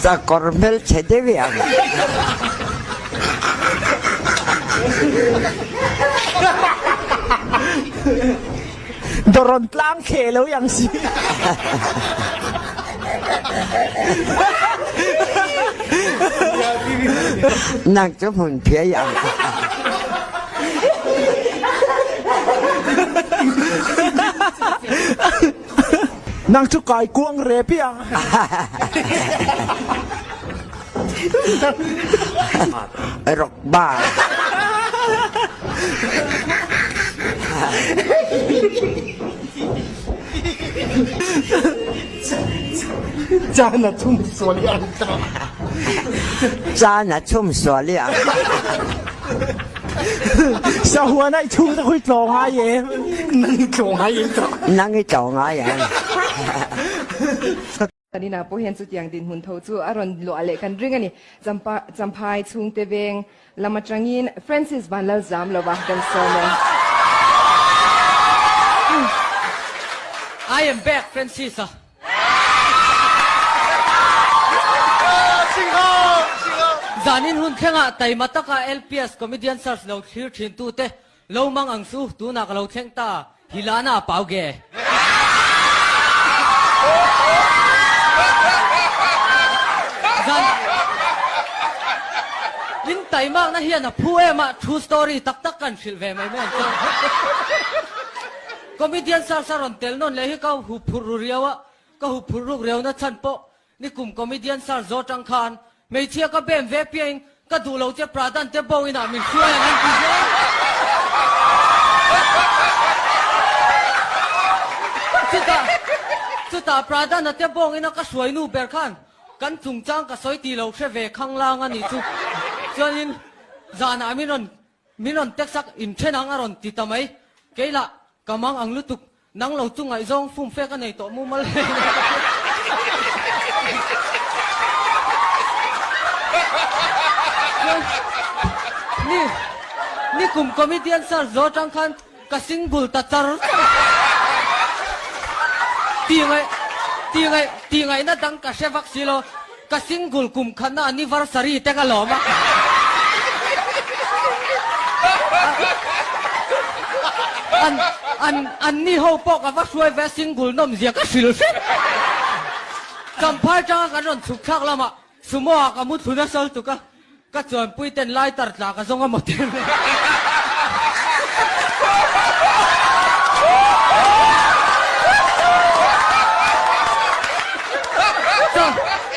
Sakawr hmelchhe deuh i ang. Doron tlang khe lo yang si. Nang cu hmun phia yang. Nang cu kai kuang re piang. Rok ba. Caan a chum sual i an ta. Caan a chum sual i an. Sahuan ai chung ta khui tlawng ai e. Nang i tlawng ai e. Nang i tlawng ai e. Kanina pawh hian chutiang dinhmun tho chu a rawn luah leh kan ring a ni. Champhai chhungte veng lam atangin Francis Vanlalzam lova kan sawm e. I am back Francis a. Zanin hun thlengah taima taka LPS Comedian Search lo thlir thintute Lo mang ang su, tunah ka lo thleng ta, hi lana a pau ge. Zan in taimak na hian a phu em a, true story tak tak kan hrilh ve mai mai ang chu. Comedian sar sa rawn tel nawn leh hi ka huphurh ru riau a, ka huphurh ruk riau na chhan pawh Nikum comedian sar zo tang khan hmeichhia ka bem ve piain ka duh lo che Pradhan te bo inah min hruai ang an ti zel. Chutah chutah Pradhan a te bawng ina ka hruai nu ber khan kan chungchang ka sawi ti lo hre ve khanglang a nih chu. Chuanin zanah min rawn min rawn text a inthen ang a rawn ti ta mai. Keilah ka mang ang lutuk Nang lo chu ngaihzawng fumfe ka nei tawh mumal hle mai ka ti. Ni, ni kum comedian search zo atang khan ka single ta char char a. Ti ngaih, ti ngaih, ti ngaihna dang ka hre vak si lo. Ka single kum khatna anniversary te ka lawm a. An, an, an ni ho pawh ka va hruai ve a single nawm zia ka hrilh hrep. Champhai tanga kan rawn chhuk thlak lamah Sumo ah ka mu thlu nasa lutuk a, ka chuanpui ten lighter tla ka zawng a maw tir mai.